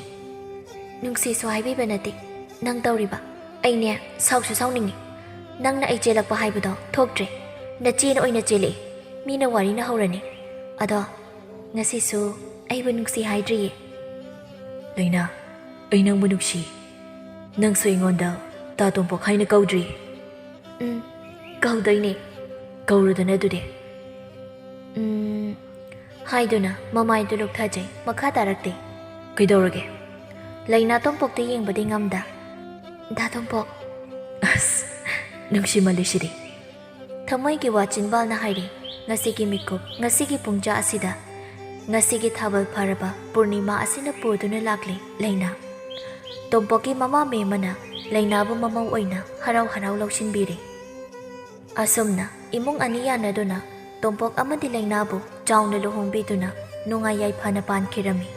"ꯅꯨꯡꯁꯤꯁꯨ ꯍꯥꯏꯕꯤꯕ ꯅꯠꯇꯦ, ꯅꯪ ꯇꯧꯔꯤꯕ꯫ ꯑꯩꯅꯦ, ꯁꯥꯎꯁꯨ ꯁꯥꯎꯅꯤꯡꯉꯤ꯫ ꯅꯪꯅ ꯑꯩ ꯆꯦꯜꯂꯛꯄ ꯍꯥꯏꯕꯗꯣ ꯊꯣꯛꯇ꯭ꯔꯦ꯫ ꯅꯆꯦꯅ ꯑꯣꯏꯅ ꯆꯦꯜꯂꯛꯏ꯫ ꯃꯤꯅ ꯋꯥꯔꯤꯅ ꯍꯧꯔꯅꯤ꯫ ꯑꯗꯣ ꯉꯁꯤꯁꯨ ꯑꯩꯕꯨ ꯅꯨꯡꯁꯤ ꯍꯥꯏꯗ꯭ꯔꯤꯌꯦ꯫" "ꯂꯩꯅꯥ, ꯑꯩ ꯅꯪꯕꯨ ꯅꯨꯡꯁꯤ꯫ ꯅꯪꯁꯨ ꯑꯩꯉꯣꯟꯗ ꯇꯥ ꯇꯣꯝꯄꯣꯛ ꯍꯥꯏꯅ ꯀꯧꯗ꯭ꯔꯤ꯫" "ꯎꯝ, ꯀꯧꯗꯣꯏꯅꯦ꯫" "ꯀꯧꯔꯨꯗꯅ ꯑꯗꯨꯗꯤ꯫" "ꯎꯝ," ꯍꯥꯏꯗꯨꯅ ꯃꯃꯥꯏꯗꯨ ꯂꯨꯛꯊꯖꯩ, ꯃꯈꯥ ꯇꯥꯔꯛꯇꯦ꯫ "ꯀꯩꯗꯧꯔꯒꯦ?" ꯂꯩꯅꯥ ꯇꯣꯝꯄꯣꯛꯇ ꯌꯦꯡꯕꯗꯤ ꯉꯝꯗ, "ꯗꯥ ꯇꯣꯝꯄꯣꯛ꯫" "ꯑꯁ, ꯅꯨꯡꯁꯤꯃꯜꯂꯤꯁꯤꯗꯤ꯫" ꯊꯃꯣꯏꯒꯤ ꯋꯥ ꯆꯤꯟꯕꯥꯜꯅ ꯍꯥꯏꯔꯤ꯫ ꯉꯁꯤꯒꯤ ꯃꯤꯀꯨꯞ, ꯉꯁꯤꯒꯤ ꯄꯨꯡꯖꯥ ꯑꯁꯤꯗ, ꯉꯁꯤꯒꯤ ꯊꯥꯕꯜ ꯐꯔꯕ ꯄꯨꯔꯅꯤꯃꯥ ꯑꯁꯤꯅ ꯄꯨꯗꯨꯅ ꯂꯥꯛꯂꯤ ꯂꯩꯅꯥ꯫ ꯇꯣꯝꯄꯣꯛꯀꯤ ꯃꯃꯥ ꯃꯦꯝꯃꯅ ꯂꯩꯅꯥꯕꯨ ꯃꯃꯧ ꯑꯣꯏꯅ ꯍꯔꯥꯎ ꯍꯔꯥꯎ ꯂꯧꯁꯤꯟꯕꯤꯔꯦ꯫ ꯑꯁꯨꯝꯅ ꯏꯃꯨꯡ ꯑꯅꯤ ꯌꯥꯅꯗꯨꯅ ꯇꯣꯝꯄꯣꯛ ꯑꯃꯗꯤ ꯂꯩꯅꯥꯕꯨ ꯆꯥꯎꯅ ꯂꯨꯍꯣꯡꯕꯤꯗꯨꯅ ꯅꯨꯡꯉꯥꯏ ꯌꯥꯏꯐꯅ ꯄꯥꯟꯈꯤꯔꯝꯃꯤ꯫